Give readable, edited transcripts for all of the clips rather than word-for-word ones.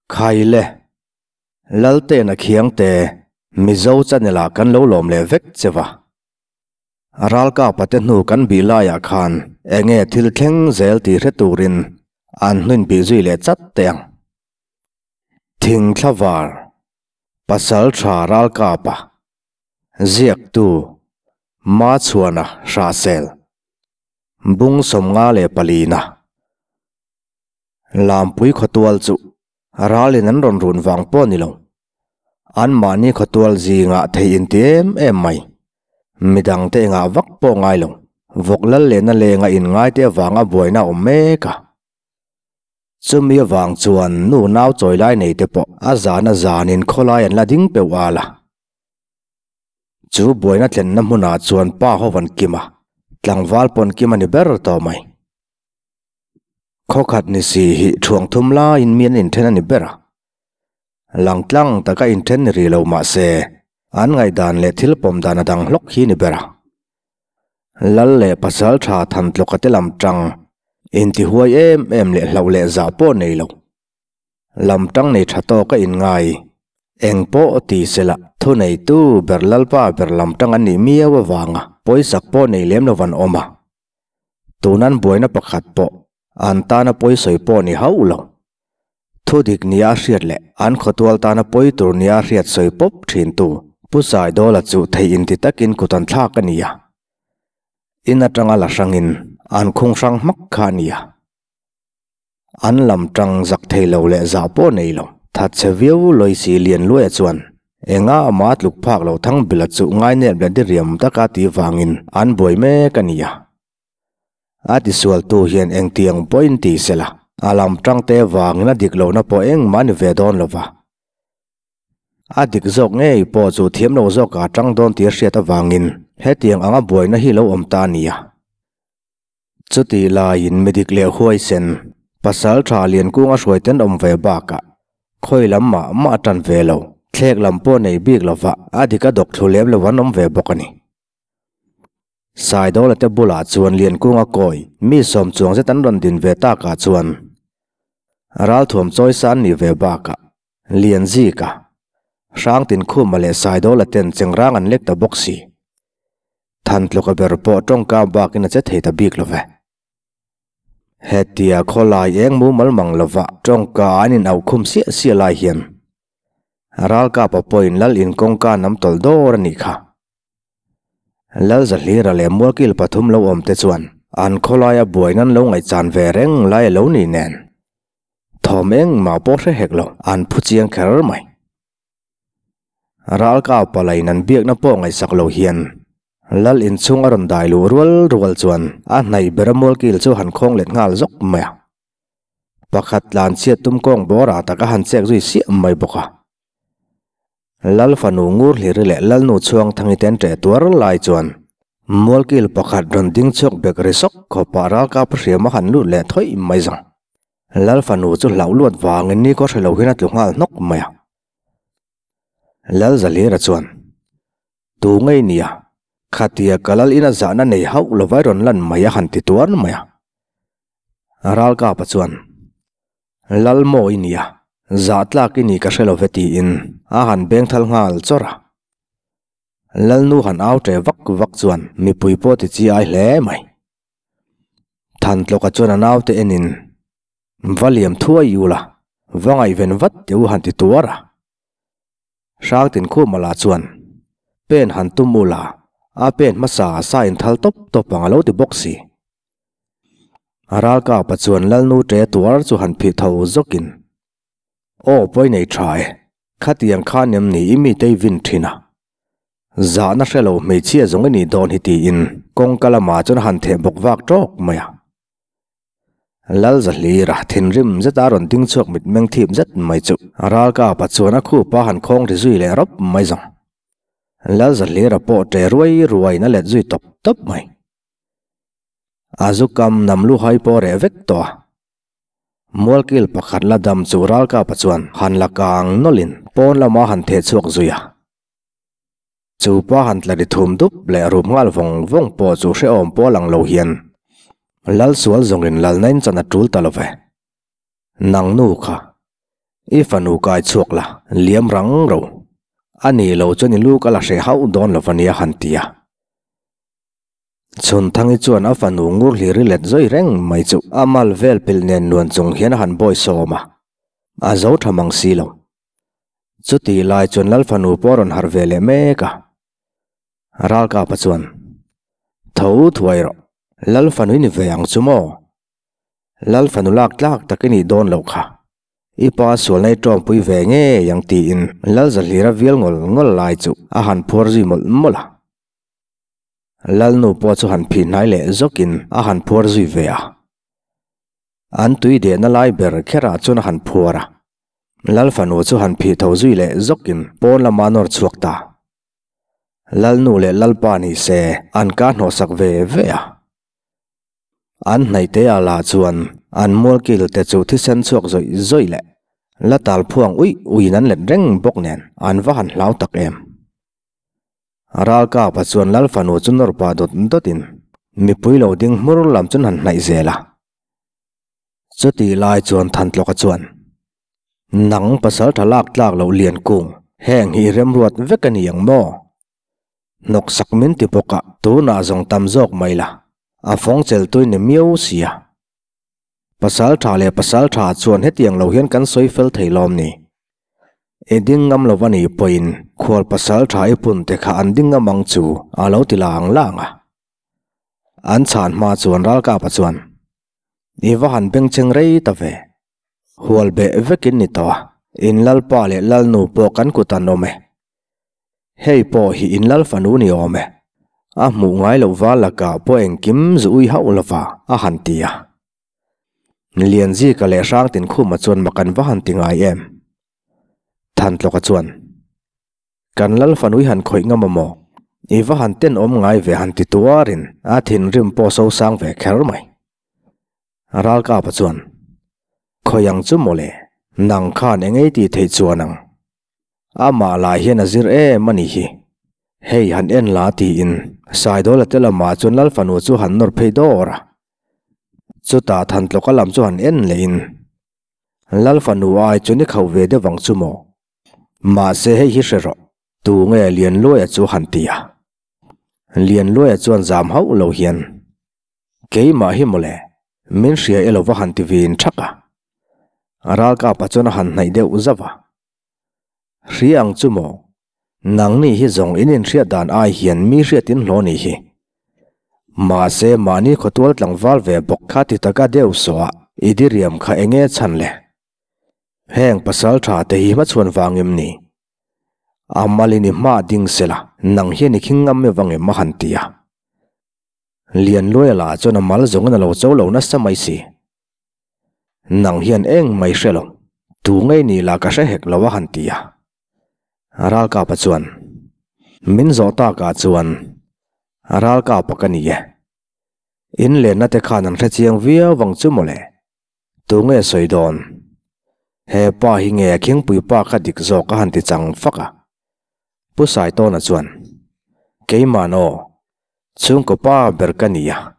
Khaile, Laltena Khiangte, Mizo channel ah kan lo lawm leh vek che va. Ralkapa te hnu kan bih laiah khan enge thil thleng zel tih hre turin an hnuin bih zui leh chat teh ang. Thingthlavar, Pasal tha Ralkapa, Ziaktu, Machhuana Hrahsel, Bung 54 na. Lampui khawtual chu ralin an rawn run vang pawh a ni lo. Anmahni khawtual zingah thei inti em em mai. Midangte engah vak pawh ngai lo. Vawk lal lehna lenga inngaite avanga buaina a awm mek a. Chumi avang chuan nu nau chawi lai nei te pawh a zan a zanin khawlai an la ding peuh al a. Chu buaina thlenna hmunah chuan pa ho van kim a, tlangval pawn kim a ni ber tawh mai. Khawkhat ni si hi thuang thum laiin mi an inthen a ni ber a. Langtlang taka inthen ni rih lo mah se, an ngaihdan leh thil pawm dan a dang hlawk hi ni ber a. Lal leh pasal tha than tlawka te lam tang, intihuai em em leh hlauh leh zah pawh nei lo. Lam tang nei tha tawk a inngai. Eng pawh ti sela, thuneitu ber Lalpa ber lam tang an nih miau avanga pawisak pawh nei lem lo van awm a. Tunan buaina pakhat pawh an tana pawisawi pawh ni hauh lo. Thudik nia hriat leh an khawtual tana pawi tur nia hriat sawi pawp thintu Pu Saidawla chu thei inti takin kut an thlak a ni a. In atanga la hrangin an khung hrang hmak kha a ni a. An lam tang zak thei lo leh zah pawh nei lo. Thatchhe viau lawi si lian luaia chuan enga ama tluk phak lo thang bila chu ngainep leh diriam taka ti vangin an buai mek a ni a. A tisualtu hian engtiang pawhin ti sela, a lam tangte vangin a dik lohna pawh engmah a ni ve dawn lova. A dik zawk ngei pawh chu thiam lo zawkah a tang dawn tih a hriat avangin hetiang anga buaina hi lo awm ta a ni a. Chutih laiin midik leh huaisen, pasal tha lian kunga hruai ten awm ve bakah khawi lam mah mah a tan ve lo, thlek lam pawh nei bik lova a dik a dawk thlu lem lo an awm ve bawk a ni. Saidawla te bulah chuan Liankunga kawi mi sawm chuang zet an rawn din ve takah chuan ralthuam chawi san nih ve bakah Lianzika, Hrangtinkhuma leh Saidawla ten chengrang an lek ta bawk si. Than tluka ber pawh tawngka bakin a che thei ta bik lo ve. Hetia khawlai eng mumal mang lova tawngka an in auh khum siah siah lai hian Ralkapa pawhin Lal in kawngka nam tawlh dawr a nih kha. Lal Zahlira leh Mualkil pathum lo awm te chuan an khawlaia buain an lo ngaihchan ve reng lai a lo nih nen thawm engmah pawh hre hek lo an phu chiang kher mai. Ralkau palaiin an biakna pawh ngaihsak lo hian Lal inchhung a rawn dai luh rual rual chuan a hnaih ber a mualkil chu han khawng let nghal zawk mai a. Pakhat tlan chhiat tum kawng bawrah tak a han chek zui siah mai bawk a. Lal fanu ngur hliri leh Lalnu chhuang thangi ten ṭeh tuar lai chuan mualkil pakhat rawn ding chhuak bek ri sawk khawpah ralkap hriam a han lut leh thawih mai zawng. Lal fanu chu hlauh luat vangin ni khaw hre lo hian a tlu nghal hnawk mai a. Lalzalira chuan, Tu ngei nia, khatia ka lal ina zahna nei hauh lovai rawn lan mai a han ti tuar mai a. Ralkapa chuan, Lal maw i nia, zah tlak i ni ka hre lo ve tiin a han beng thal nghal chawrh a. Lalnu han au ṭe vak vak chuan mipui pawh ti chi ai hle mai. Thantlawka chuan a naute enin, Va liam thuai i ula, va ngaihven vat teh u han ti tuar a. Hrangtin Khuma lah chuan, Pen han tum ula, a pen hmasa a sa in thal tawp tawp ang a lo ti bawk si. A ralkapa chuan Lalnu ṭe tuar chu han phih tho zawkin, Aw pawi nei ṭha e, khatiang khan em ni i mitei vin ṭhin a? Zahna hre lo hmeichhia zawng i nih dawn hi tiin kawngka lamah chuan a han theh bawk vak ṭawk mai a. Lal Zahlira thinrim zeta rawn ding chhuak mitmeng thip zet mai chu ralkapa chuan a khupa han khawng ri zui leh rawp mai zawng. Lal Zahlira pawh ṭe ruai ruaiin a let zui tawp tawp mai. A zu kam nam lu hai pawh reh vek tawh a. Mualkil pakhat la dam chu ralkapa chuan han la kang nawlhin pawn lama han theh chhuak zui a. Chu pa han tla ri thum dup leh rum nghal vawng vawng pawh chu hrehawm pawh a lang lo hian Lal sual zawngin lalna in chan a tul ta lo ve. Nang nu kha. I fanu kai chhuak la, liam rang ro. A ni lo chuan i lu ka la hreh hauh dawn lo va nia han ti a. Chhunthangi chuan a fanu ngur hlir i let zawi reng mai chu a mal vel pilh nen nuan chung hian a han bawi sawm a, a zo tha mang si lo. Chutih lai chuan Lal fanu pawh a rawn harh ve leh mek a. Ralkapa chuan, Tho thuai rawh, Lal fanu i ni ve ang chu maw? Lal fanu lak tlak tak i nih dawn loh kha. I pa sualna i tawngpui ve ngei ang tiin Lal Zahlira vial ngawl ngawl lai chu a han phuar zui mawlh mawlh a. Lalnu pawh chu han phih hnai leh zawkin a han phuar zui ve a. An tui dehna lai ber kherah chuan a han phuar a. Lal fanu chu han phih tho zui leh zawkin pawn lama nawr chhuak ta. Lalnu leh Lalpa ni se an ka hnawhsak ve ve a. An hnaihte ah lah chuan an mualkil te chu thisen chhuak zawih zawih leh la tal phuang uih uihin an let reng bawk nen an va han hlau tak em. Ralkapa chuan Lal fanu chu nawr pah dawt dawtin mipui lo ding hmur lam chuan han hnaih zel a. Chutih lai chuan Thantlawka chuan, Nang pasal tha lak tlak loh lian kung, heng hi i remruat vek a ni ang maw? Hnawksak min ti bawk a, tunah zawng tam zawk mai la, a fawng chel tui ni miau sia. Pasal tha leh pasal tha chuan hetiang lo hian kan sawi fel thei lawm ni. I ding ngam lo a nih pawhin khual pasal tha i pun te kha an ding ngam ang chu a lo ti lang lang a. An chhan hma chuan Ralkapa chuan, I va han bengchheng rei ta ve. Hual beh vekin ni tawh a, in lalpa leh lalnu pawh kan kut an awm e. Hei pawh hi in lal fanu ni awm e. A hmuh ngai loh val lakah pawh engkim zu ui hauh lova a han ti a. Lianzika leh Hrangtinkhuma chuan mak an va han ti ngai em? Thantlawka chuan, Kan lal fanu i han khawih ngam a maw? I va han tenawm ngai ve han ti tuarin a thinrim pawh so sang ve kher mai. Ralkapa chuan, Khawi ang chu mawle, nang khan eng ei tih theih chuan ang. Amah lah hian a zir em a nih hi. Hei han en la tiin Saidawla te lamah chuan Lal fanu chu han nawr phei dawr a. Chutah Thantlawka lam chu han en lehin, Lal fanu ai chuan i khauh ve deuh vang chu maw? Mahse hei hi hre rawh, tu nge Lianluaia chu han ti a. Lianluaia chuan zam hauh lo hian, Keimah hi mawle, min hria elo va han ti vin thak a. Ralkapa chuan a han hnaih deuh zauh a. Hria ang chu maw? Nangni hi zawng in inhriat dan ai hian mi hriat in hlawh nih hi. Mahse mahni khawtual tlangval ve bawk kha ti taka deuh sawh a i diriam kha enge chhan le? Heng pasal tha te hi hmachhuan vang em ni? A malin i hma ding sela nang hian i khing ngam e vang em a han ti a. Lianluaia lah chuan a mal zawngin a lo cho lo nasa mai si. Nang hian eng mai hre lo, tu ngei ni lah ka hre hek lo a han ti a. Ralkapa chuan, Min zawh takah chuan Ralkapa ka ni e. In lenna te khan an hre chiang viau vang chu mawle. Tu nge sawi dawn? He pa hi nge khingpui pa kha dik zawk a han ti chang fak a. Pu Saitawna chuan, Keimah naw, chhungkaw pa ber ka ni a.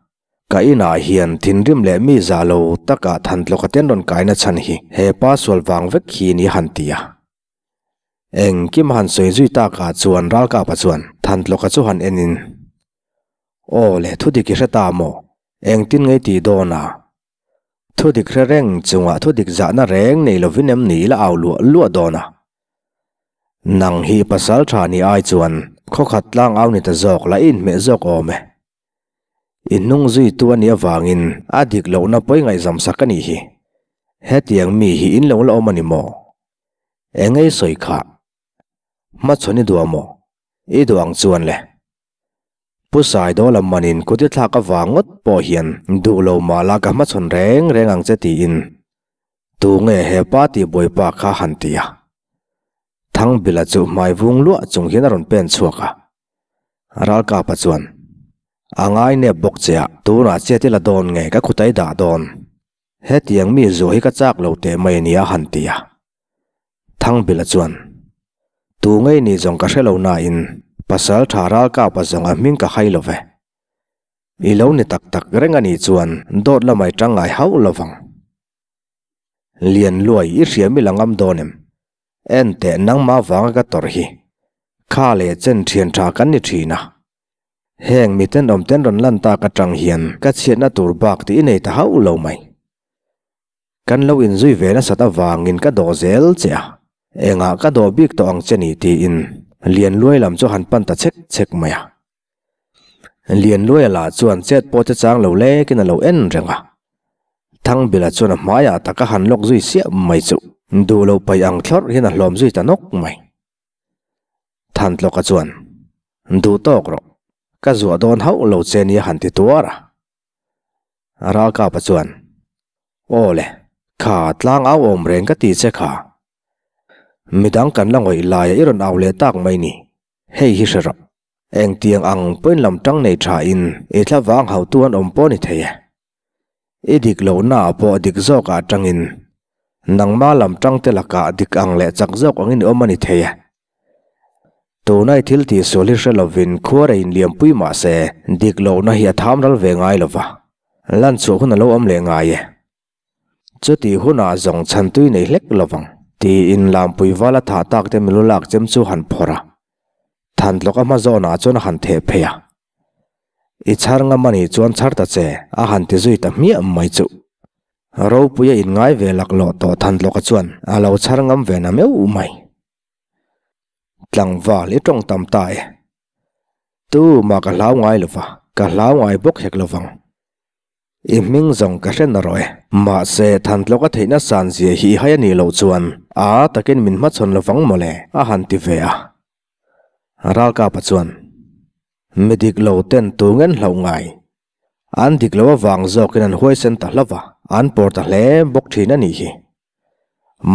Ka inah hian thinrim leh mi zah lo takah Thantlawka ten rawn kaina chhan hi he pa sual vang vek hi ni han ti a. Engkim han sawi zui takah chuan Ralkapa chuan Thantlawka chu han enin, Aw le thudik i hre ta maw? Engtin ngei tih dawn a? Thudik hre reng chungah thudik zahna reng nei lovin em ni ila au luah luah dawn a? Nang hi pasal tha ni ai chuan khawkhat tlang au ni ta zawk la i inhmeh zawk awm e. I hnung zuitu a nih avangin a dik lohna pawi ngaihzam sak a nih hi. Hetiang mi hi in lo la awm a ni maw? Engei sawi kha? Hmachhawn i duh a maw? I duh ang chuan le. Pu Saidawla manin kut i thlak avang ngawt pawh hian duh lo mah la ka hmachhawn reng reng ang che tiin tu nge he pa tih bawipa kha han ti a. Thangbila chu hmai vung luah chung hian a rawn pen chhuak a. Ralkapa chuan, A ngai nep bawk che a, tunah chet i la dawn nge ka khutai dah dawn? Hetiang mi zuah hi ka chak lo teh mai a nia han ti a. Thangbila chuan, Tu ngei ni zawng ka hre lo nain pasal tha Ralkapa zawng a hming ka hai lo ve. I lo ni tak tak reng a nih chuan dawt lamai tang ngai hauh lo vang. Lian luai i hriam i la ngam dawn em? En teh nangmah vanga ka tawrh hi. Kha leh chen thian tha kan ni thin a. Heng mi tenawm ten rawn lan tak atang hian ka chhiatna tur bak tih i nei ta hauh lo mai. Kan lo inzui ve nasat avangin ka dawh zel che a, engah ka dawh bik tawh ang che ni tiin Lian luai lam chu han pan ta chek chek mai a. Lianluaia lah chuan chet pawh che chang lo lekin a lo en reng a. Thangbila chuan a hmaiah tak a han lawk zui siah mai chu duh lo paih ang thlawrh hian a hlawm zui ta nawk mai. Thantlawka chuan, Duh tawk rawh, ka zuah dawn hauh lo che nia han ti tuar a. Ralkapa chuan, Aw le, kha tlang au awm reng ka ti che kha. Midang kan la ngawih laia i rawn au leh tak mai ni, hei hi hre rawh. Engtiang ang pawhin lam tang nei tha in i thla vang hautu an awm pawh ni thei e. I dik lohna ah pawh dik zawk ah tangin nangma lam tang te lakah dik ang leh chak zawk angin i awm a ni thei e. Tuna i thil tih sual hi hre lovin khuar a inliampui mah se dik lohna hi a tham ral ve ngai lova, lan chhuah hun a lo awm leh ngai e. Chuti hunah zawng chhan tui nei hlek lovang tiin Lampui vala thah tak te milu lak chem chu han phawrh a, Thantlawka hma zawnah chuan a han theh phei a. I chhar ngam a nih chuan chhar ta che a han ti zui ta hmiah mai chu. Ropuia inngai ve laklawh tawh Thantlawka chuan a lo chhar ngam ve na meuh mai. Tlangval i tawng tam ta e. Tumah ka hlau ngai lova, ka hlau ngai bawk hek lovang. I hming zawng ka hre na rawh e. Mahse, Thantlawka theihna san zia hi i hai a nih loh chuan a takin min hmachhawn lovang mawle, a han ti ve a. Ralkapa chuan, Mi dik lo ten tu ngen hlauh ngai? An dik lo avang zawkin an huaisen ta hlauh va, an pawr ta hle bawk thin a nih hi.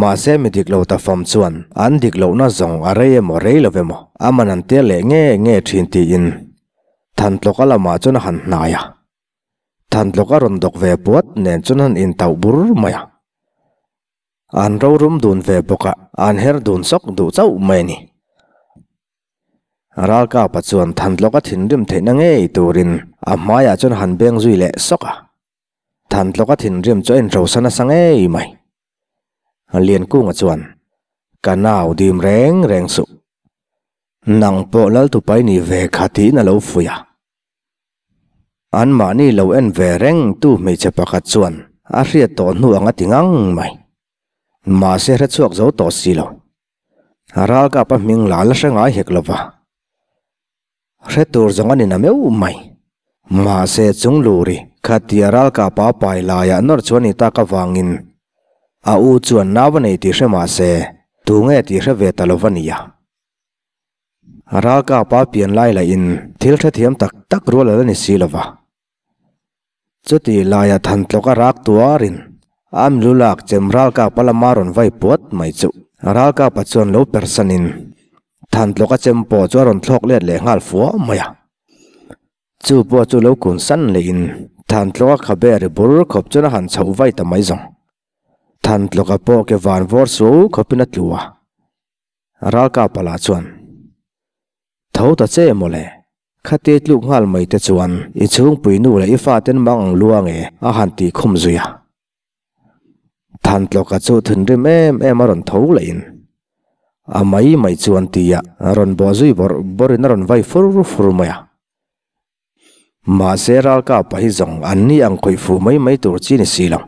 Mahse, mi dik lo ta fam chuan an dik lohna zawng a rei emaw rei lo emaw a man an tel leh nge nge thin tiin Thantlawka lamah chuan a han hnai a. Thantlawk a rawn dawk ve puat nen chuan an intauh bur mai a. An rorum dun ve bawk a, an her dun sawk duh chauh mai a ni. Ralkapa chuan Thantlawk a thinrim theihna ngei turin a hmaiah chuan han beng zui leh sawk a. Thantlawk a thinrim chu a inhrosa nasa ngei mai. Liankunga chuan, Ka nau dim reng reng suh. Nang pawh Laltupai ni ve kha tiin a lo fuih a. Anmahni lo en ve reng tu hmeichhe pakhat chuan a hriat tawh hnu ang a ti ngang mai. Mahse hre chhuak zo tawh si lo. Ralkap a hming la la hre ngai hek lo va. Hre tur zawng a ni na meuh mai. Mahse chung luri khatia ralkap a pai laiah nawr chuan ni tak avangin a u chuan nau a nei tih hre mahse tunge tih hre ve ta lo va nia. Ralkapa pian lai lahin thil hrethiam tak tak rual a la ni si lo va. Chuti laia Thantlawk a rak tuarin a milu lak chem Ralkapa lama rawn vai puat mai chu Ralkapa chuan lo persanin Thantlawk a chem pawh chu a rawn thlawk let leh nghal fua mai a. Chu pawh chu lo kun san lehin Thantlawk a khabe ri bur khawp chuan a han chhoh vai ta mai zawng. Thantlawka pawh ke van vawr suau khawpin a tlu a. Ralkapa lah chuan, Tho ta che mawle, khati tluk nghal mai te chuan i chhungpui nu leh i faten mang ang luang e a han tih khum zui a. Thantlawka chu thinrim em em a rawn tho lehin a mai mai chuan tia rawn bawh zui bawrh bawrhin a rawn vai fur fur mai a. Mahse Ralkapa hi zawng an ni ang khawih fuh mai mai tur chi ni si lo.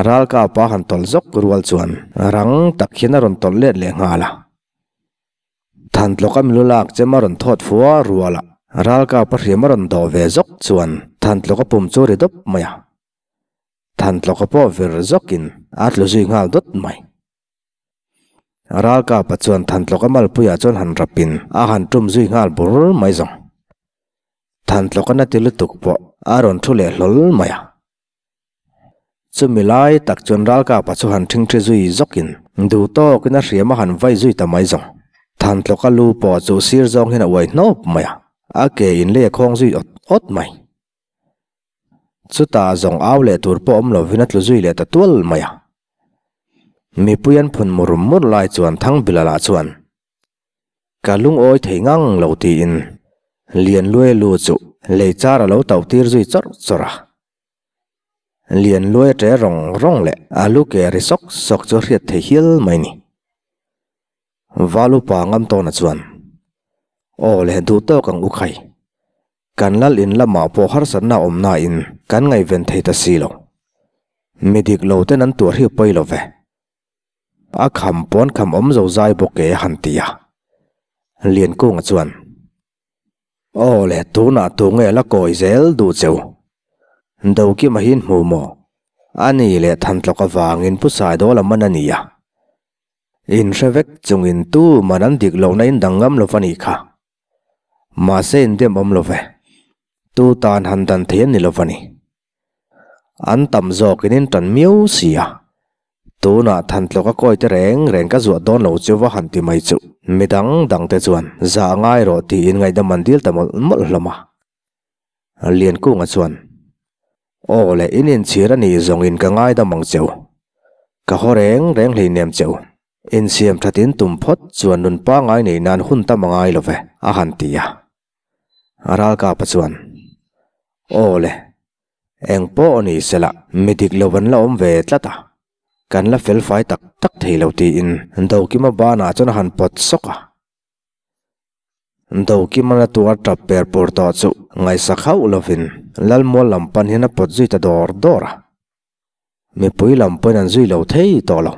Ralkapa han tawlh zawk rual chuan rang tak hian a rawn tawlh let leh nghal a. Thantlawka milu lak chem a rawn thawt fua rual a, Ralkapa hriam a rawn dawh ve zawk chuan Thantlawka pum chu ri dawp mai a. Thantlawka pawh vir zawkin a tlu zui nghal dawt mai. Ralkapa chuan Thantlawka malpuiah chuan han rapin a han tum zui nghal bur mai zawng. Thantlawka na ti lutuk pawh a rawn thu leh hlawl mai a. Chumi lai tak chuan Ralkapa chu han ṭhingṭhi zui zawkin duh tawkin a hriam a han vai zui ta mai zawng. Thantlawka lu pawh chu sir zawng hian a uai hnawp mai a, a ke in lei a khawng zui awt awt mai. Chutah zawng au leh tur pawh awm lovin a tlu zui leh ta tual mai a. Mipui an phun mur mur lai chuan Thangbilala lah chuan, Ka lungawi thei ngang lo tiin Lianluai lu chu lei char a lo tauh tir zui chawrh chawrh a. Lian luai a ṭe rawng rawng leh a lu ke ri sawk sawk chu a hriat thei hial mai ni. Val upa ngam tawna chuan, Aw le duh tawk ang u khai. Kan lal in lamah pawh harsatna a awm nain kan ngaihven thei ta si lo. Mi dik lo ten an tuah hriu pawi lo ve. A kham pawn kham awm zo zai bawk e a han ti a. Liankunga chuan, Aw le, tunah tu nge la kawi zel duh cheu? Dokima hi in hmu maw? A ni leh Thantlawk avangin Pu Saidawl a man a ni a. In hre vek chungin tu man an dik lohna in dang ngam lo va nih kha. Mahse in dem awm lo ve. Tu tan han dan thei an ni lo va ni. An tam zawkin in tan miau si a. Tunah Thantlawk a kawi te reng reng ka zuah dawn lo chu va han ti mai chuh. Mi dang dang te chuan zah ngai rawh tiin ngaihdam an dil ta mawlh mawlh hlawm a. Liankunga chuan, Aw le, in inchhir a nih zawngin ka ngaidam ang cheu. Ka haw reng reng hleinem cheu. Insiam thatin tum phawt chuan nun pangngai nei nan hun tam a ngai lo ve, a han ti a. Ralkapa chuan, Aw le, eng pawh ni sela, mi dik lo an la awm ve tlat a, kan la fel fai tak tak thei lo tiin Dokima banah chuan a han pawt sawk a. Dokima la tuar tap per pur tawh chu ngaihsak hauh lovin Lalmual lam pan hian a pawt zui ta dawr dawr a. Mipui lam pawhin an zui lo thei tawh lo.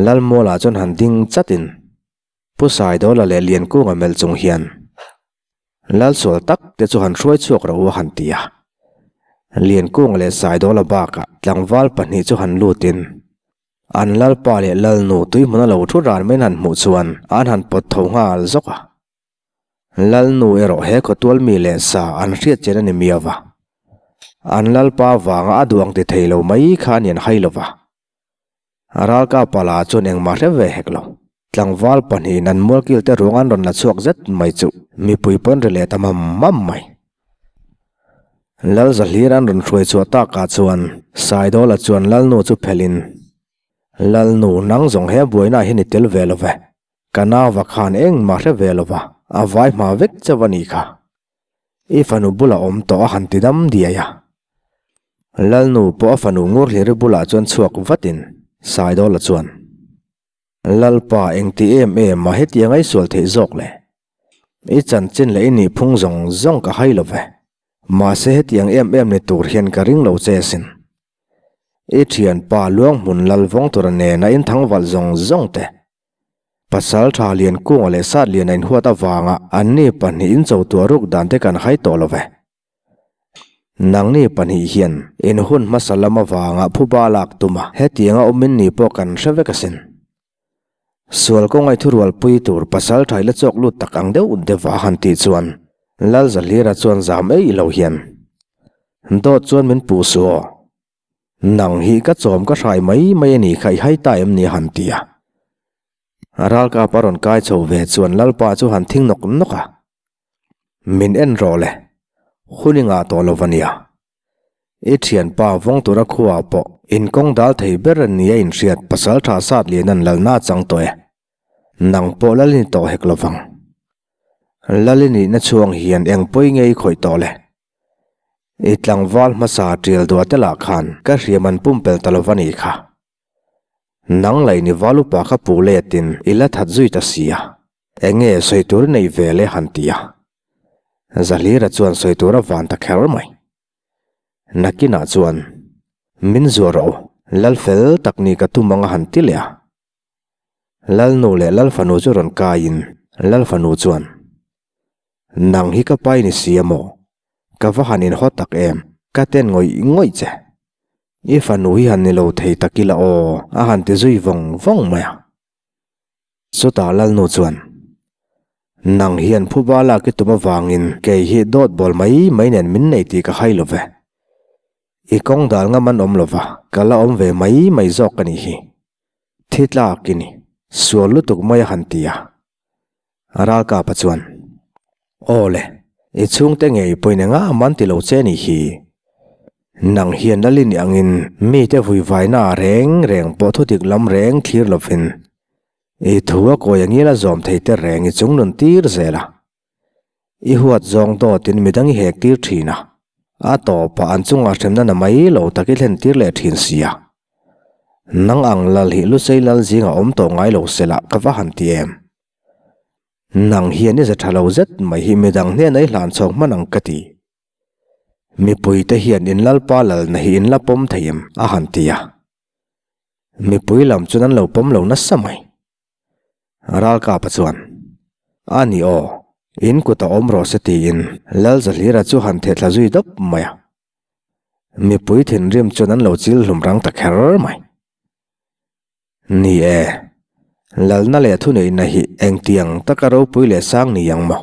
Lalmualah chuan han ding chatin Pu Saidawla leh Liankunga melh chung hian Lalsual tak te chu han hruai chhuak rawh u a han ti a. Liankunga leh Saidawla bakah tlangval pahnih chu han lutin an Lalpa leh Lalnu tuihmun a lo thu ran mai an han hmuh chuan an han pawt tho nghal zawk a. Lalnu erawh he khawtual mi leh sa an hriat chen a ni miau va. An Lalpa vanga a duang ti thei lo mai kha a ni an hai lo va. A ralkap pala chuan engmah hre ve hek lo. Tlangval pahnihin an mualkil te ruang an rawn la chhuak zet mai chu mipui pawn ri leh ta mam mam mai. Lal Zahlir an rawn hruai chhuah takah chuan Saidawla chuan Lalnu chu phelhin, Lalnu, nang zawng he buainaah hian i tel ve lo ve. Ka nauva khan engmah hre ve lo va, a vai hma vek chauh a nih kha. I fanu bulah awm tawh a han ti dam diai a. Lalnu pawh a fanu Ngurhliri bulah chuan chhuak vatin Saidawla chuan, Lalpa engti em em a hetiang a i sual theih zawk le? I chanchin leh i nihphung zawng zawng ka hai lo ve. Mahse hetiang em em ni tur hian ka ring lo che asin. I thianpa Luanghmun Lalvawng tura nena inthangvalh zawng zawng te Pasal tha lian kunga leh sat lian a inhuat avanga anni pahnih in cho tuah ruk dan te kan hai tawh lo ve. Nangni pahnih hian in hun hmasa lam avanga phuba lak tum a, hetianga awmin ni pawh kan hre vek asin. Sual kawngai thurualpui tur pasal tha ila chawk lut tak ang deuh deuh a han tih chuan Lalzahlira chuan zam eih lo hian dawt chuan min puh suh aw. Nang hi ka chawm ka hrai mai mai a ni kha i hai ta em ni a han ti a. Ralkap a rawn kai chho ve chuan Lalpa chu han thing nawk nawk a. Min en rawh le, hun i ngah tawh lo va nia. I thianpa vawng tura khuaah pawh inkawng dal thei ber a nia inhriat pasal tha sat lian an lalna a chang tawh e. Nang pawh lal i ni tawh hek lo vang. Lal i nihna chhuang hian eng pawi nge i khawih tawh le? I tlangval hmasa tial duah te lah khan ka hriam an pumpelh ta lo va nih kha. Nang laih ni val upa kha pu letin i la that zui ta si a, enge sawi tur i nei ve le han ti a. Zahlira chuan sawi tur a van ta kher mai. Nakinah chuan, Min zuah rawh u, lal fel tak ni ka tum ang a han ti leh a. Lalnu leh Lalfanu chu rawn kaiin Lalfanu chuan, Nang hi ka pai ni si a maw? Ka va han inhaw tak em? Ka ten ngawih ngawih che. I fanu hi han ni lo thei tak ila aw, a han ti zui vawng vawng mai a. Chutah Lalnu chuan, Nang hian phuba lak i tum avangin kei hi dawt bawl mai mai nen min nei tih ka hai lo ve. I kawng dal ngam an awm lo va, ka la awm ve mai mai zawk a nih hi. Thi tlak i ni, sual lutuk mai a han ti a. Ralkapa chuan, Aw le, i chhungte ngei pawhin eng a man ti lo che nih hi. Nang hian Lali ni angin mite vuivaina ah reng reng pawh thudik lam reng thlir lovin i thu a kawi angil a zawm thei te reng i chung nun tir zel a. I huat zawng dawtin midang i hek tir thin a. A tawpah an chungah hremna na mai lo tak i thlen tir leh thin sia. Nang ang lal hi Lusei lal zingah awm tawh ngai lo sela ka va han ti em. Nang hian i za tha lo zet mai hi midang hnena i hlan chhawk hman ang ka ti. Mipuite hian in lalpa lalna hi in la pawm thei em? a han ti a. Mipui lam chuan an lo pawm lo nasa mai. Ralkapa chuan, A ni aw, in kut a awm rawh se tiin Lalzahlira chu han theh thla zui dawp mai a. Mipui thinrim chuan an lo chil hlum rang ta kher mai. Ni e, lalna leh thuneihna hi engtiang taka ropui leh sang ni ang maw?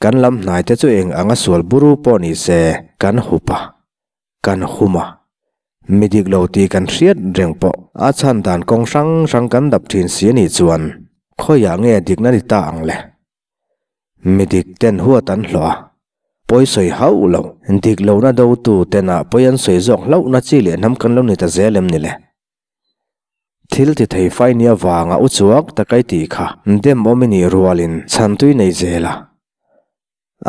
Kan lam hnaite chu eng anga sual buru pawh ni se kan hup a. Kan hum a, mi dik lo tih kan hriat reng pawh a chhan dan kawng hrang hrang kan dap thin si a nih chuan khawiah nge dikna ni ta ang le? Mi dik ten huat an hlawh a, pawi sawi hauh lo, dik lohna dotu tenah pawi an sawi zawk hlauhna chi leh hnam kan lo ni ta zel em ni le? Thil ti thei fai nia vanga u chuak tak ai tih kha dem awm i nih rualin chhan tui nei zel a.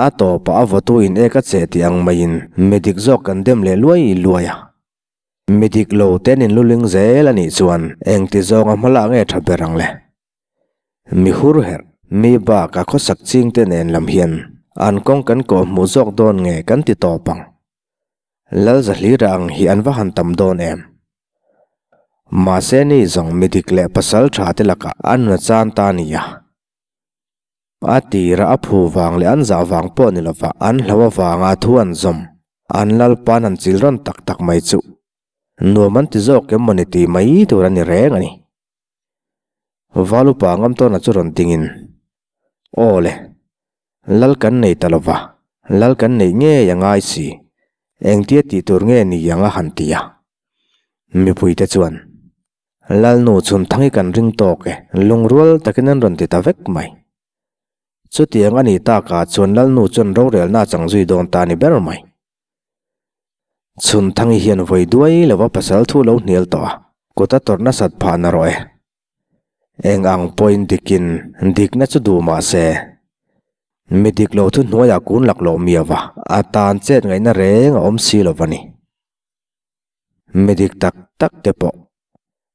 A tawpah a vawtu in ek a che tih ang maiin mi dik zawk kan dem leh luai luai a. Mi dik lo ten in luling zel a nih chuan engti zawnga hma lah nge tha ber ang le? Mi hur herh, mi bak a khawsak ching te nen lam hian an kawng kan kawh hmuh zawk dawn nge kan ti tawp ang. Lalzahlira ang hi an va han tam dawn em? Mahse ni zawng mi dik leh pasal tha te lakah an nun a chan ta nia. A tira a phu vang leh an zah vang pawh ni lova an hlo avanga thu an zawm, an lalpa'n an chil rawn tak tak mai chu nuam an ti zawk em mawni tih mai tur a ni reng a ni. Valupa Ngamtawna chu rawn dingin, Aw le, lal kan nei ta lova, lal kan neih ngei a ngai si, engtia tih tur nge ni ang a han ti a. Mipuite chuan, Lalnu chhun thang hi kan ring tawk e, lungrual takin an rawn ti ta vek mai. Chutiang a nih takah chuan Lalnu chuan rorelna a chang zui dawn ta a ni ber mai. Chhun thang hi hian vawi duai lova pasal thu lo hnial tawh a, kut a tawrh nasat phah na rawh e. Eng ang pawhin dikin dikna chu duh mah se, mi dik lo thu hnuaiah kun laklawh miau a, a tan chet ngaihna reng a awm si lo va ni. Mi dik tak tak te pawh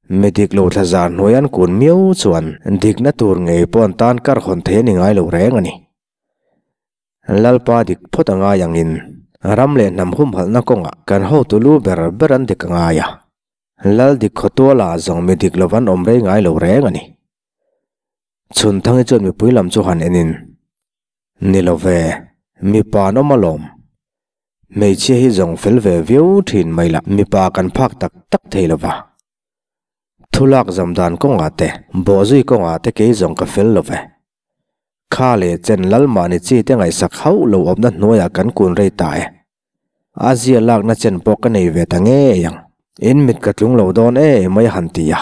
mi dik lo thla zar hnuai an kun miau chuan dikna tur ngei pawh an tan kar hawn thei a ni ngai lo reng a ni. Lalpa dik phawt a ngai angin ram leh hnam humhalhna kawngah kan hotu lu ber ber an dik a ngai a, Lal dik khawtuala zawng mi dik lo an awm rei ngai lo reng a ni. Chhun Thangi chuan mipui lam chu han enin, Ni lo ve, mipa an awm alawm. Hmeichhia hi zawng fel ve viau thin mai la, mipa kan phak tak tak thei lo va. Thulak zam dan kawngah te, bawhzui kawngah te kei zawng ka fel lo ve. Kha leh chen lal mahni chi te ngaihsak hauh lo awmna hnuaiah kan kun rei ta e. A zia lakna chen pawh ka nei ve ta ngei ang. In mit ka tlung lo dawn e mai a han ti a.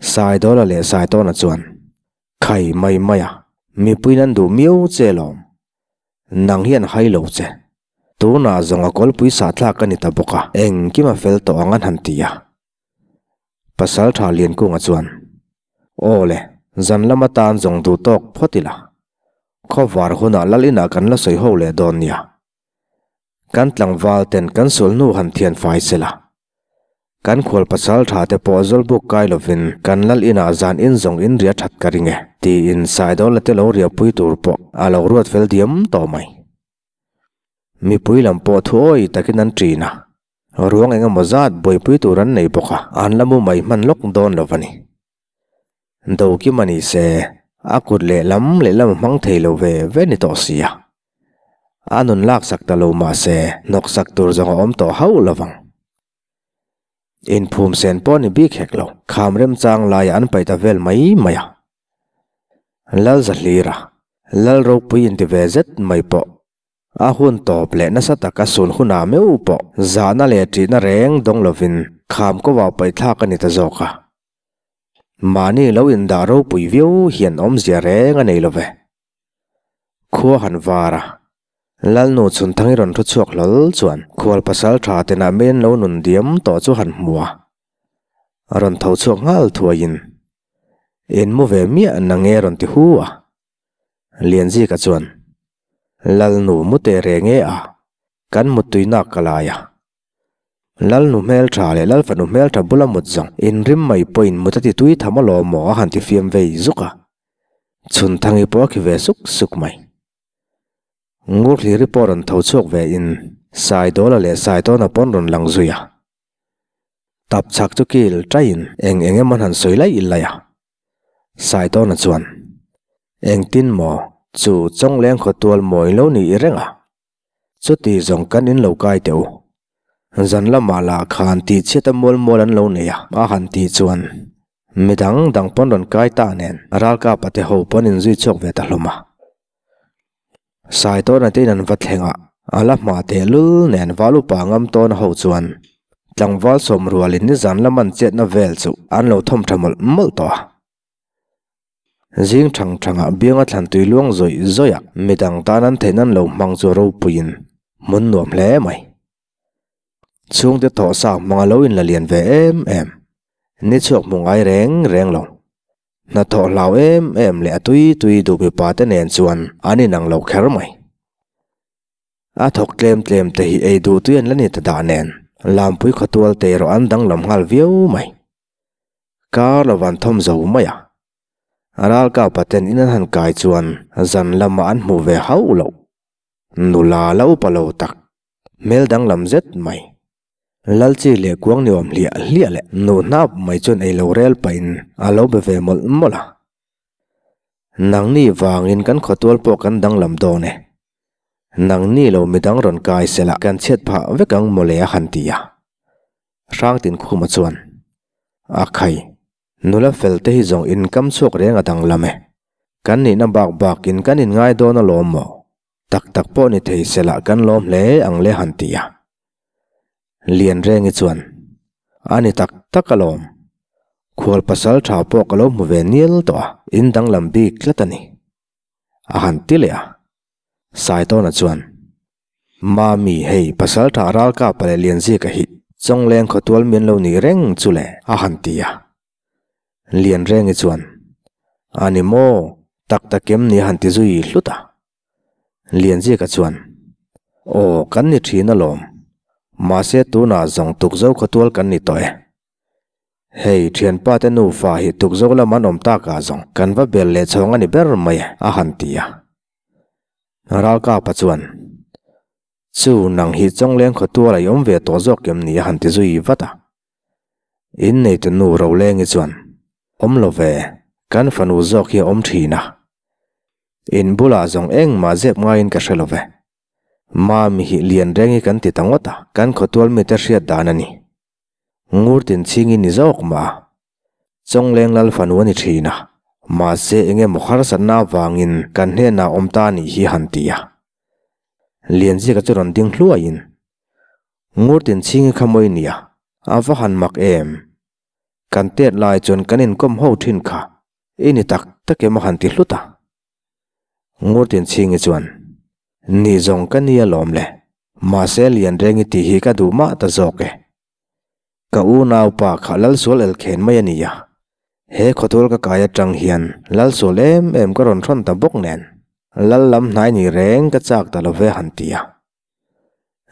Saidawla leh Saitawna chuan, Khai mai mai a, mipuiin an duh miau che lawm. Nang hian hai lo che. Tunah zawng a kawlpui sah thlak a ni ta bawk a, engkim a fel tawh ang an han ti a. Pasal tha Liankunga chuan, Aw le, zan lama tan zawng duh tawk phawt ila. Khawvar hunah lal inah kan la sawi ho leh dawn nia. Kan tlangval ten kan sul hnu han thian fai se la. Kan khual pasal tha te pawh zawlbuk kai lovin kan lal inah zan in zawng in ria that ka ring e, tiin Saidawla te lo riahpui tur pawh a lo ruat fel diam tawh mai. Mipui lam pawh thu awi takin an ṭin a, ruang eng emaw zat buaipui tur an nei bawk a, an la mu mai hman lawk dawn lo a ni. Dokim a ni se, a kut lehlam lehlam a hmang thei lo ve ve ni tawh sia. A nun laksak ta lo mah se, hnawksak tur zawng a awm tawh hauh lo vang. Inphum sen pawh ni bik hek lo, kham remchang laiah an paih ta vel mai mai a. Lalzahlira, Lal ropui inti ve zet mai pawh A hun tawp leh nasa taka sun hunah meuh pawh zahna leh ṭihna reng dawng lovin kham kawah paihthlak a ni ta zawk a. Mahni lo indah ropui viau hian awmzia reng a nei lo ve. Khua han var a, Lalnu Chhunthangi rawn thu chhuak hlawl chuan khual pasal ṭha tenah men lo nun diam tawh chu han hmu a. A rawn tho chhuak nghal thuaiin, In mu ve miah na nge rawn ti hu a. Lianzika chuan, Lalnu mu teh reng e a. Kan muttui nak ka lai a. Lalnu hmeltha leh Lalfanu hmeltha bula mut zawng inrim mai pawhin mut a ti tui tham alawm maw a han ti fiam vei zuk a. Chhun thangi pawh a khi ve suk suk mai. Ngur hliri pawh rawn tho chhuak ve in Saidawla leh Saitawna pawn rawn lang zui a. Tap chhak chu kil taiin eng eng emaw han sawi laih laih a. Saitawna chuan, Engtin maw chu Chawngleng khawtual mawi lo ni i reng a? Chuti zawng kan in lo kai teh u. Zan lamah lah khan tih chhiat a mual mual an lo nei a, a han tih chuan midang dang pawn rawn kai ta nen ralkapa te ho pawn inzui chhuak ve ta hlawm a. Saitawna te in an va thleng a, a la hma teh lul nen val upa ngam tawn ho chuan tlangval sawm rualin nizan lam an chetna vel chu an lo thawm tha mawlh mawlh tawh a. Zing thang thangah bianga thlan tui luang zawih zawih a, midang tan an theihna an lo hmang chu ropuiin hmun nuam hle mai. Chhungte thawh sa hmanga lo inla lian ve em em, ni chhuak hmu ngai reng reng lo. Hnathawh hlau em em leh a tui tui duh mipa te nen chuan an inang lo kher mai. A thawk tlem tlem te hi ei duh tui an la ni ta dah nen, Lampui khawtual te erawh an danglam nghal viau mai. Kar lo van thawm zo mai a. Ralkap paten in an han kai chuan zan lamah an hmuh ve hauh loh. Nula la upa lo tak, hmel danglam zet mai. Lalchi leh kuang ni awm hliah hliah leh nu hnap mai chuan ei lo rel pahin a lo be ve mawlh mawlh a. Nangni vangin kan khawtual pawh kan danglam dawn e. Nangni lo midang rawn kai sela kan chhiat phah vek ang mawle a han ti a. Hrangtin Khuma chuan, A khai, nula fel te hi zawng in kam chhuak reng a danglam e. Kan nihna bak bakin kan inngai dawn alawm maw? Tak tak pawh ni thei sela kan lawm hle ang le han ti a. Lianrengi chuan, A ni tak tak alawm. Khual pasal tha pawh ka lo hmu ve nial tawh a, in danglam bik tlat a ni. A han ti leh a. Saitawna chuan, Mami, hei pasal tha Ralkapa leh Lianzika hi Chawngleng khawtual mian lo nih reng chu le, a han ti a. Lianrengi chuan, A ni maw, tak takem ni a han ti zui hlut a. Lianzika chuan, Aw, kan ni thin alawm. Mahse tunah zawng tukzo khawtual kan ni tawh e. Hei, thianpa te nufa hi tukzo lam an awm takah zawng kan va bel leh chhawng a ni ber mai e, a han ti a. Ralkapa chuan, Chu, nang hi Chawngleng khawtual a i awm ve tawh zawk em ni? a han ti zui vat a. Inneitu nu Rolengi chuan, Awm lo ve, kan fanu zawk hi a awm thin a. In bulah zawng engmah zep ngaiin ka hre lo ve. Mami hi Lianrengi kan ti ta ngawt a, kan khawtual mite hriat dan a ni. Ngur tin chhingin ni zawk mah a. Chawngleng lal fanu a ni thin a, mahse eng emaw harsatna avangin kan hnenah awm ta anih hi han ti a. Lianzika chu rawn ding hluaiin, Ngur tin chhingi kha mawi nia, a va han mak em? Kan tet lai chuan kan inkawm ho thin kha, i ni tak tak em a han ti hlut a. Ngur tin chhingi chuan, Ni zawng ka nia lawm le, mahse Lianrengi tih hi ka duh mah ta zawk e. Ka unaupa kha Lalsual elkhen mai a ni a, he khawtual ka kai atang hian Lalsual em em ka rawn hrawn ta bawk nen, Lal lam hnai ni reng ka chak ta lo ve han ti a.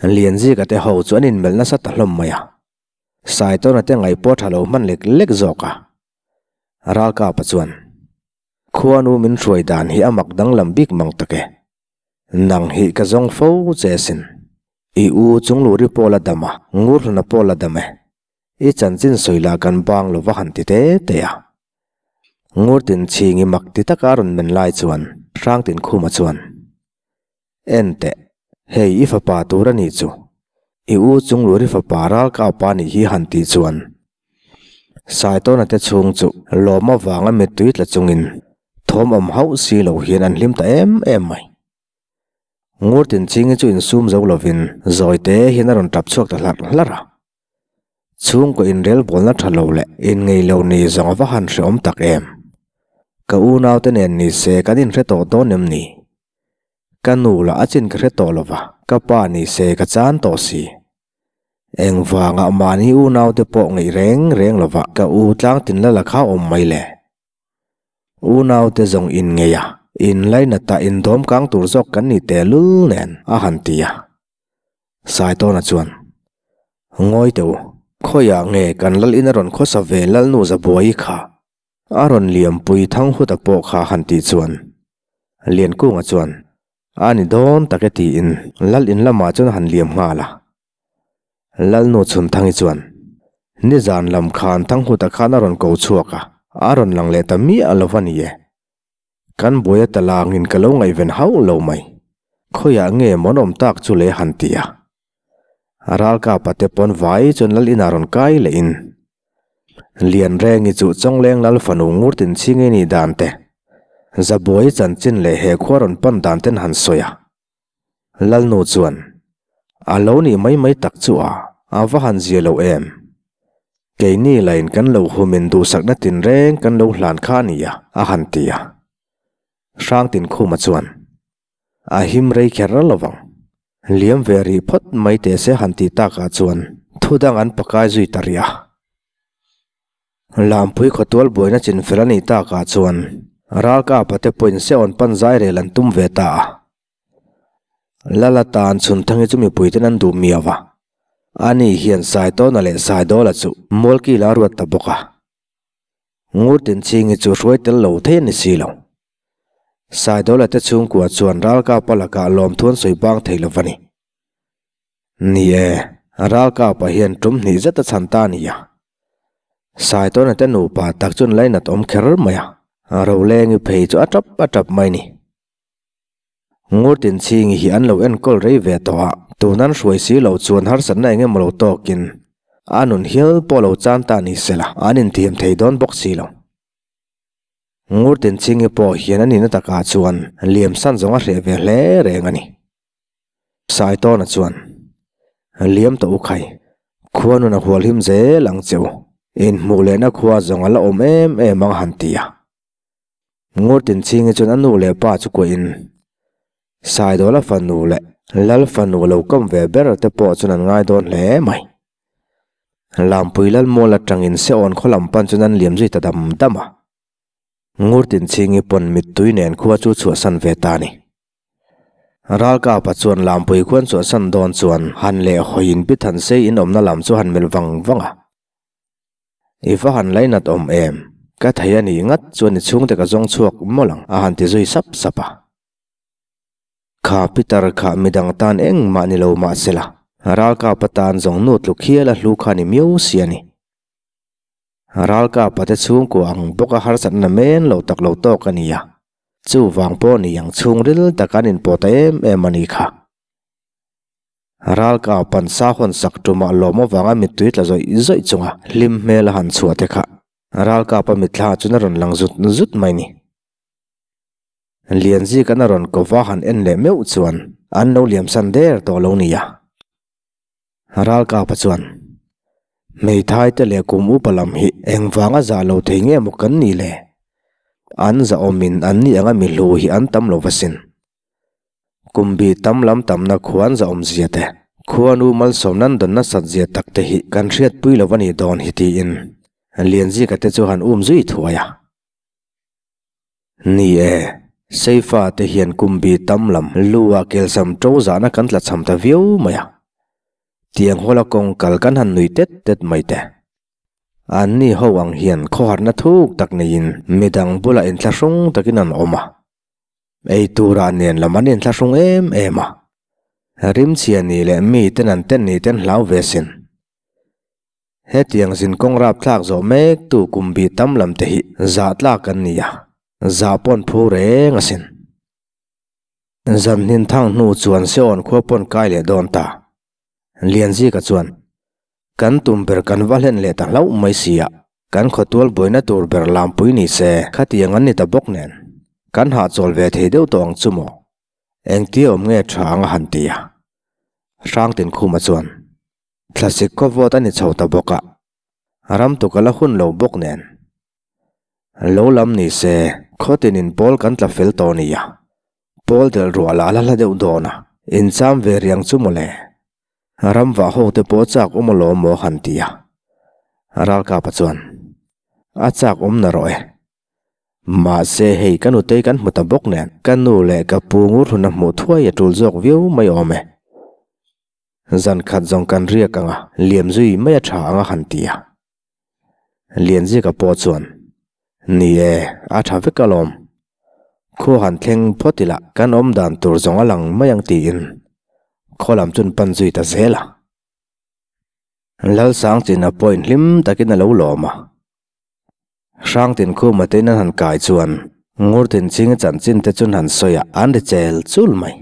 Lianzika te ho chu an inmelh nasa ta hlawm mai a, Saitawna te ngaih pawh tha lo hman lek lek zawk a. Ralkapa chuan, Khuanu min hruai dan hi a mak danglam bik mang tak e. Nang hi ka zawng fo che sin. I u Chungluri pawh la dam a, Ngurhluna pawh la dam e. I chanchin sawi lah kan bang lo va han ti te te a. Ngurtin chhingi mak ti taka a rawn men lai chuan Hrangtin Khuma chuan, En teh, hei i fapa tur a nih chu. I u Chungluri fapa Ralkaupa nih hi han tih chuan Saitawna te chhung chu lawm avanga mittui tla chungin thawm awm hauh si lo hian an hlim ta em em mai. Ngurtin Chingi chu insum zo lovin zawi te hian a rawn tap chhuak ta hlarh hlarh a. Chhungkaw inrelbawlna tha lo leh inngei lo ni zawng a va han hreawm tak em. Ka unaute nen ni se kan inhre tawh dawn em ni? Ka nu lah a chin ka hre tawh lova, ka pa ni se ka chan tawh si. Engvangah mahni unaute pawh ngeih reng reng lova ka u tlangtin la la kha awm mai le. Unaute zawng in ngei a, in lainata indawm kang tur zawk kan ni tehlul nen a han ti a. Saitawna chuan, Ngawi teh u, khawiah nge kan lal in a rawn khawsa ve Lalnu Zabuai kha? A rawn liampui Thanghuta pawh kha han tih chuan Liankunga chuan, A ni dawn tak e tiin lal in lamah chuan a han liam nghal a. Lalnu Chhunthangi chuan, Nizan lam khan Thanghuta khan a rawn ko chhuak a, a rawn lang leh ta miah lo va ni e. Kan buai a talangin ka lo ngaihven hauh lo mai. Khawiah nge mawn awm tak chu le han ti a. Ralkapa te pawn vai chuan lal inah rawn kai leh in. Lianrengi chu Chawngleng lal fanu Ngurtin chhingi nih dan te, Zabuai chanchin leh he khua rawn pan dan ten han sawi a. Lalnu chuan, A lo nih mai mai tak chu a, a va han zia lo em? Keini lain kan lo humin duhsakna tinreng kan lo hlan kha a nia, a han ti a. Hrangtinkhuma chuan, A him rei kher lo vang. Liam ve rih phawt mai teh se han tih takah chuan thu dang an pakai zui ta rih a. Lampui khawtual buaina chinfel a nih takah chuan Ralkapa te pawhin Seon pan zai rel an tum ve ta a. Lala tan Chhunthangi chu mipuiten an duh miau a, ani hian Saitawna leh Saidawla chu Mualkila a ruat ta bawk a. Ngurtinchhingi chu hruai tel lo thei a ni si lo. Saidawla te chhungkua chuan Ralkapa lakah lawmthu an sawi bang thei lo va ni. Ni e, Ralkapa hian tum hnih zet a chhan ta a ni a. Saitawna te nupa tak chuan lainat awm kher mai a, Rolengi phei chu a tap a tap mai ni. Ngurtinchhingi hi an lo enkawl rei ve tawh a, tun an hruai si loh chuan harsatna eng emaw lo tawkin a nun hial pawh lo chan ta ni sela an inthiam thei dawn bawk si lo. Ngurtinchhingi pawh hian a nihna takah chuan liamsan zawng a hreh ve hle reng a ni. Saitawna chuan, Liam tawh u khai, khua nun a hualhim zel ang che u, inhmuh lehna khua zawng a la awm em em ang a han ti a. Ngurtinchhingi chuan a nu leh pa chu kuahin Saidawla fanu leh Lal fanu lo kawm ve ber te pawh chuan an ngai dawn hle mai. Lampui Lalmual atangin Seawn khaw lam pan chuan an liam zui ta dam dam a. Ngurtinchhingi pawn mittui nen khua chu chhuahsan ve ta a ni. Ralkapa chuan Lampui khuan chhuahsan dawn chuan han leh hawiin Pi Thansei inawmna lam chu han melh vang vang a. I va han lainat awm em? Ka thei a nih ngat chuan i chhungte ka zawng chhuak mawlh ang, a han ti zui sap sap a. Kha Peter kha midang tan engmah ni lo mah sela, Ralkapa tan zawng nu tluk hial a hlu kha ni miau si a ni. Ralkapa te chhungkua ang bawka harsatna men lo tak lo tawk a ni a, chuvang pawh ni ang chhungril taka an inpawh ta em em a ni kha. Ralka pansa hawn sak tumah lawm avanga mittui tla zawih zawih chunga hlim hmel a han chhuah te kha Ralkapa mitthla chuan a rawn lang zut zut mai ni. Lianzika'n a rawn kova han en leh meuh chuan an lo liamsan der tawh lo nia. Ralkapa chuan, Hmeithai te leh kum upa lam hi engvanga zah lo thei nge maw kan nih le? An zahawmin an ni anga mi hlu hi an tam lo va sin. Kum bi tam lam tamna khuan za awmzia te, khuanu malsawm nan dawn nasat zia tak te hi kan hriatpui lo a nih dawn hi tiin Lianzika te chu han um zui thuai a. Ni e, Seifa te hian kum bi tam lam lu ah kelsam to zahna kan tlachham ta viau mai a. Tiang hawla kawng kal kan han nui tet tet mai te. Anni ho ang hian khawharna thuk tak neiin midang bulah inthlahrung takin an awm a. Ei turah nen lam an inthlahrung em em a, rimchhia ni leh mi ten an ten ni ten hlau ve sin. Hetiang zin kawng rap thlak zawh mek tu kum bi tam lam te hi zah tlak an ni a, zah pawn phu reng asin. Zan hnin thang hnu chuan Seon khua pawn kai leh dawn ta. Lianzika chuan, Kan tum ber kan va hlen leh ta hlauh mai sia, kan khawtual buaina tur ber lampui ni se khatiang an ni ta bawk nen, kan hahchawl ve thei deuh tawh ang chu maw? Engtia awm nge tha ang a han ti a. Hrangtinkhuma chuan, Thlasik khaw vawt a ni chho ta bawk a, ram tuk a la hun lo bawk nen. Lo lam ni se khawtinin pawl kan tla fel tawh nia, pawl delh ruah lah la hla deuh dawn a, incham ve riang chu mawle. Ram vah ho te pawh chak awm alawm maw han ti a. Ralkapa chuan, A chak awm na rawh e. Mahse hei ka nutei kan hmu ta bawk nen, ka nu leh ka pu ngur hun a hmuh thuai a tul zawk viau mai awm e. Zan khat zawng kan riak anga liam zui mai a tha anga han ti a. Lianzika pawh chuan, Ni e, a tha vek alawm. Khaw han thleng phawt ila kan awm dan tur zawng a lang mai ang tiin khaw lam chun pan zui ta zel a. Lalsangchina pawhin hlim takin a lo lawm a. Hrangtin khuma tein an han kai chuan Ngurtin ching chanchin te chun han sawi a, an ri chel chul mai.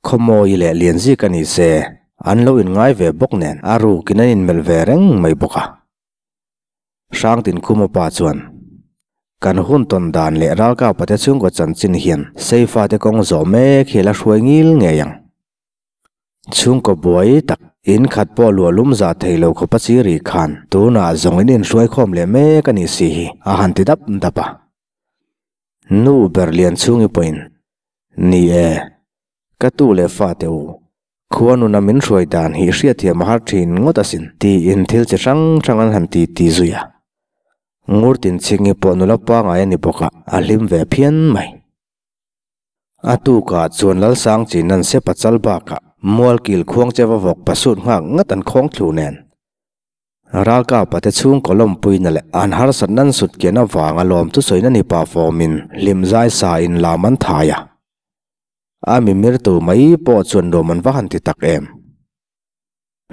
Khawmawi leh Lianzik a ni se, an lo inngai ve bawk nen a rukin an inmelh ve reng mai bawk a. Hrangtin khuma pa chuan, Kan hun tawn dan leh ralkapa te chhungkaw chanchin hian Seifa te kawng zawh mek hi a la hruai ngil ngei ang. Chhungkaw buai tak, in khat pawh luah lum zah thei lo khawpa chi ri khan tunah zawng in inhruai khawm leh mek a ni si hi a han ti dap dap a. Nu ber lian chhungi pawhin, Ni e, ka tu leh fate u, khua nuna min hruai dan hi hriatthiam a har thin ngawt asin tiin thil chi hrang hrang an han ti ti zui a. Ngurtin chhingi pawh nula pangai a ni bawk a, a hlim ve phian mai. A tukah chuan Lalsang chin an se pachal bakah Mualkil khuang cheva vawk pasut nghak ngat an khawng thlu nen. Ralkapa te chhungkaw lawmpuina leh an harsat nan sut kian avanga lawm thusawina ni pah fawmin hlim zai sa in lam an thai a. A mimirtu mai pawh chuan nuam an va han ti tak em.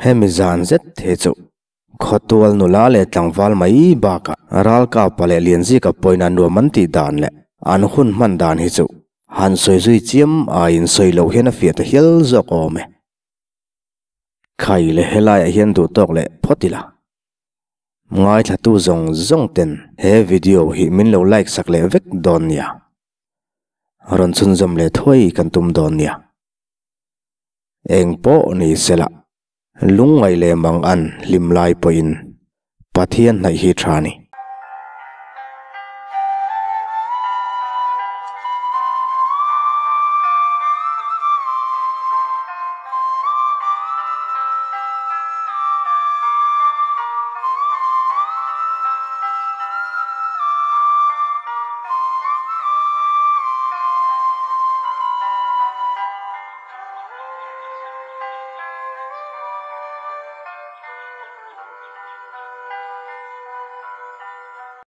Hemi zan zet he chu Khawtual nula leh tlangval mai bakah Ralkapa leh Lianzika pawhin a nuam an tih dan leh an hun hman dan hi chu han sawi zui chiam aiin sawi loh hian a fiah ta hial zawk awm e. Khai leh helaiah hian duh tawk leh phawt ila. Ngaithlatu zawng zawng ten he video hi min lo like sak leh vek dawn nia. Rawn chhunzawm leh thuai kan tum dawn nia. Eng pawh ni sela. Lungngaih leh mang an hlim lai pawhin Pathian hnaih hi tha ni.